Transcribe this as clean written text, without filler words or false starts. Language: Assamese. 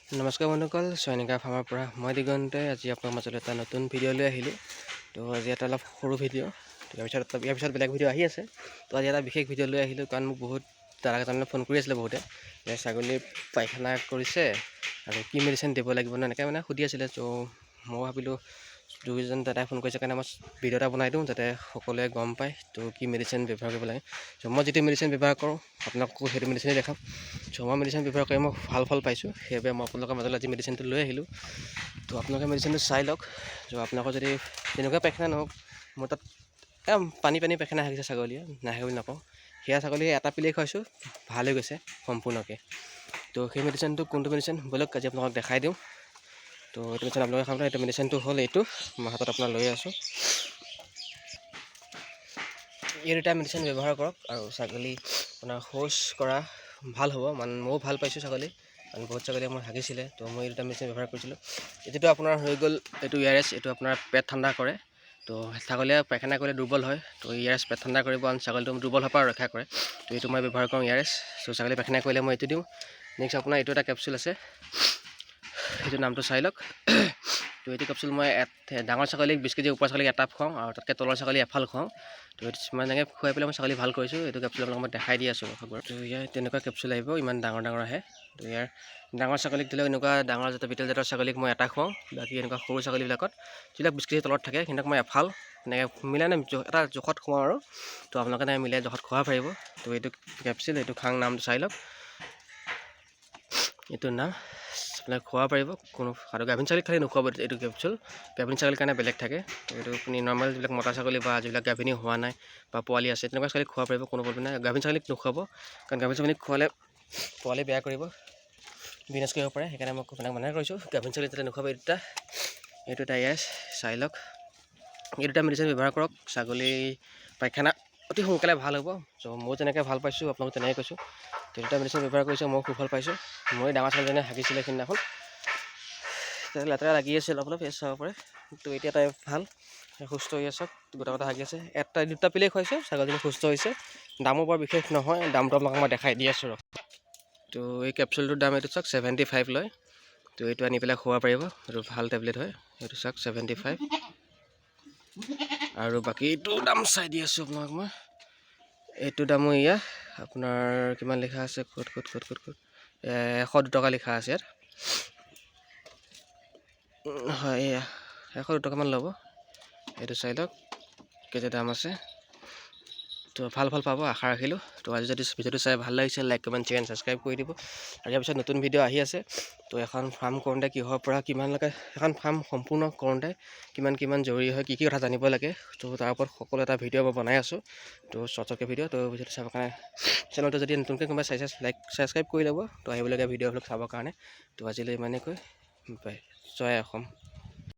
নমস্কাৰ বন্ধুসকল, চয়নিকা ফাৰ্মৰ পৰা মই দিগন্তই আজি আপোনাৰ মাজলৈ এটা নতুন ভিডিঅ' লৈ আহিলোঁ। তো আজি এটা অলপ সৰু ভিডিঅ'। তো ইয়াৰ পিছত বেলেগ ভিডিঅ' আহি আছে। তো আজি এটা বিশেষ ভিডিঅ' লৈ আহিলোঁ, কাৰণ মোক বহুত দাদা কেইজনে ফোন কৰি আছিলে বহুতে যে ছাগলীৰ পায়খানা কৰিছে আৰু কি মেডিচিন দিব লাগিব ন, এনেকৈ মানে সুধি আছিলে। ত' মই ভাবিলোঁ দুইজন দাদাই ফোন কৰিছে কাৰণে মই ভিডিঅ' এটা বনাই দিওঁ, যাতে সকলোৱে গম পায় তো কি মেডিচিন ব্যৱহাৰ কৰিব লাগে। চ' মই যিটো মেডিচিন ব্যৱহাৰ কৰোঁ, আপোনালোককো সেইটো মেডিচিনেই দেখাম। চ' মই মেডিচিন ব্যৱহাৰ কৰি মই ভাল ফল পাইছোঁ, সেইবাবে মই আপোনালোকৰ মাজলৈ আজি মেডিচিনটো লৈ আহিলোঁ। তো আপোনালোকে মেডিচিনটো চাই লওক। চ' আপোনালোকৰ যদি তেনেকুৱা পায়খানা নহওক, মোৰ তাত পানী পানী পায়খানা হাগিছে ছাগলীয়ে, নাহাগে বুলি নকওঁ। সেয়া ছাগলী এটা পিলেই খুৱাইছোঁ, ভাল হৈ গৈছে সম্পূৰ্ণকৈ। তো সেই মেডিচিনটো কোনটো মেডিচিন, ব'লক আজি আপোনালোকক দেখাই দিওঁ। তো এইটো মেডিচিন আপোনালোকে খাব। এইটো মেডিচিনটো হ'ল এইটো, মই হাতত আপোনাৰ লৈ আছোঁ। এই দুটা মেডিচিন ব্যৱহাৰ কৰক আৰু ছাগলী আপোনাৰ শৌচ কৰা ভাল হ'ব। মানে ময়ো ভাল পাইছোঁ ছাগলী, কাৰণ বহুত ছাগলীয়ে মোৰ হাগিছিলে। তো মই এই দুটা মেডিচিন ব্যৱহাৰ কৰিছিলোঁ। এইটোতো আপোনাৰ হৈ গ'ল এইটো এছ, এইটো আপোনাৰ পেট ঠাণ্ডা কৰে। তো ছাগলীয়ে পায়খানা কৰিলে দুৰ্বল হয়, তো এছ পেট ঠাণ্ডা কৰিব আৰু ছাগলীটো দুৰ্বল হোৱাৰ পৰা ৰক্ষা কৰে। তো এইটো মই ব্যৱহাৰ কৰোঁ এছ। চ' ছাগলী পায়খানা কৰিলে মই এইটো দিওঁ। নেক্সট আপোনাৰ এইটো এটা কেপচুল আছে, সেইটো নামটো চাই লওক। তো এইটো কেপচুল মই ডাঙৰ ছাগলীক, 20 কেজি ওপৰ ছাগলীক এটা খুৱাওঁ আৰু তাতকৈ তলৰ ছাগলী এফাল খুৱাওঁ। তো এইটো মই এনেকৈ খুৱাই পেলাই মই ছাগলী ভাল কৰিছোঁ। এইটো কেপচুল আপোনালোকক মই দেখাই দি আছোঁ বাৰু। তো ইয়াৰ তেনেকুৱা কেপচুল আহিব, ইমান ডাঙৰ ডাঙৰ আহে। তো ইয়াৰ ডাঙৰ ছাগলীক দিলেও এনেকুৱা ডাঙৰ জাতৰ, বিটেল জাতৰ ছাগলীক মই এটা খুৱাওঁ। বাকী এনেকুৱা সৰু ছাগলীবিলাকত, যিবিলাক 20 কেজি তলত থাকে, সিহঁতক মই এফাল এনেকৈ মিলাই এটা জোখত খুৱাওঁ আৰু। তো আপোনালোকে এনেকৈ মিলাই জোখত খুৱাব পাৰিব। তো এইটো কেপচুল, এইটো খাং নামটো চাই লওক, এইটোৰ নাম আপোনালোকে খুৱাব পাৰিব কোনো। আৰু গাভিন ছাগলীক খালি নোখোৱাব এইটো কেপচুল, গাভিন ছাগলীৰ কাৰণে বেলেগ থাকে। এইটো আপুনি নৰ্মেল যিবিলাক মতা ছাগলী বা যিবিলাক গাভিনী হোৱা নাই বা পোৱালি আছে, তেনেকুৱা ছাগলীক খুৱাব পাৰিব, কোনো প্ৰব্লেম নাই। গাভিন ছাগলীক নোখোৱাব, কাৰণ গাভিন ছাগলীক খোৱালে পোৱালি বেয়া কৰিব, বিনাশ কৰিব পাৰে। সেইকাৰণে মই আপোনাক মানা কৰিছোঁ, গাভিন ছাগলী যাতে নোখোৱাব। এই দুটা, এইটো এটা এছ, চাই লওক। এই দুটা মেডিচিন ব্যৱহাৰ কৰক, ছাগলী পায়খানা অতি সোনকালে ভাল হ'ব। চ' ময়ো যেনেকৈ ভাল পাইছোঁ, আপোনালোক তেনেকৈ কৈছোঁ। তো দুটা মেডিচিন ব্যৱহাৰ কৰিছোঁ, ময়ো সুফল পাইছোঁ। মই ডাঙৰ ছাগলীজনীয়ে হাগিছিলে সিদিনাখন, লেতেৰা লাগি আছে অলপ অলপ, চাব পাৰে। তো এতিয়া তাই ভাল, সুস্থ হৈ আছে, গোটা গোটা হাগি আছে। এটা দুটা পিলেই খুৱাইছোঁ, ছাগলীজনী সুস্থ হৈছে। দামো বৰ বিশেষ নহয়, দামটো আপোনালোকক মই দেখাই দি আছোঁ ৰহ। তো এই কেপচুলটোৰ দাম এইটো চাওক, 75 লয়। তো এইটো আনি পেলাই খুৱাব পাৰিব, এইটো ভাল টেবলেট হয়। এইটো চাওক, 75। আৰু বাকী এইটো দাম চাই দি আছোঁ আপোনাক মই। এইটো দামো এয়া আপোনাৰ কিমান লিখা আছে, ক'ত ক'ত ক'ত ক'ত ক'ত, 102 টকা লিখা আছে ইয়াত। হয়, এয়া 102 টকামান ল'ব। এইটো চাই লওক কেইটা দাম আছে। তো ভাল ভাল পাব আশা ৰাখিলোঁ। তো আজি যদি ভিডিঅ'টো চাই ভাল লাগিছে, লাইক, কমেণ্ট, শ্বেয়াৰ, ছাবস্ক্ৰাইব কৰি দিব। আৰু ইয়াৰ পিছত নতুন ভিডিঅ' আহি আছে। তো এখন ফাৰ্ম কৰোঁতে কিহৰ পৰা কিমানলৈকে, এখন ফাৰ্ম সম্পূৰ্ণ কৰোঁতে কিমান কিমান জৰুৰী হয়, কি কি কথা জানিব লাগে, তো তাৰ ওপৰত সকলো এটা ভিডিঅ' মই বনাই আছোঁ। তো শ্বৰ্ট শ্বৰ্টকৈ ভিডিঅ'। তো ভিডিঅ'টো চাবৰ কাৰণে চেনেলটো যদি নতুনকৈ কোনোবাই চাইছে, লাইক, ছাবস্ক্ৰাইব কৰি ল'ব, তো আহিবলগীয়া ভিডিঅ'বিলাক চাবৰ কাৰণে। তো আজিলৈ ইমানেই কৈ বাই, জয় অসম।